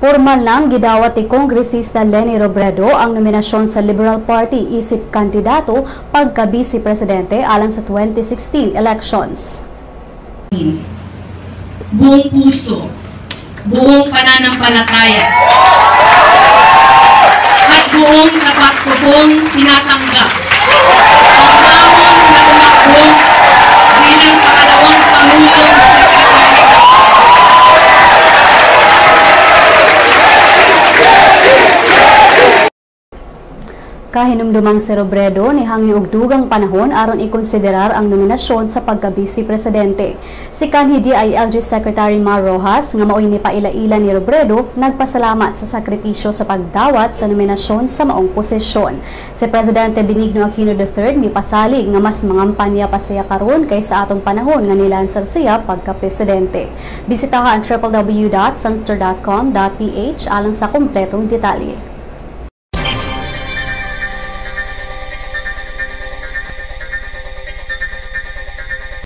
Pormal nang gidawat ni Kongresista Leni Robredo ang nominasyon sa Liberal Party isip kandidato pagka-vice presidente alang sa 2016 elections. Buong puso, buong pananampalataya, at buong tapat ko pong tinatanggap ang hamon na tumakbo bilang pangalawang Pangulong Secretary. Kahinumdumang si Robredo nihangyo og dugang panahon aron ikonsiderar ang nominasyon sa pagka-vice presidente. Si kanhi DILG Secretary Mar Rojas, nga maoy nipaila-ila ni Robredo, nagpasalamat sa sakripisyo sa pagdawat sa nominasyon sa maong posisyon. Si Presidente Benigno Aquino III mipasalig nga mas mangampanya pa siya karon kaysa atong panahon nga nilansar siya pagka-presidente. Bisitaha ang www.sunstar.com.ph alang sa kumpletong detalye.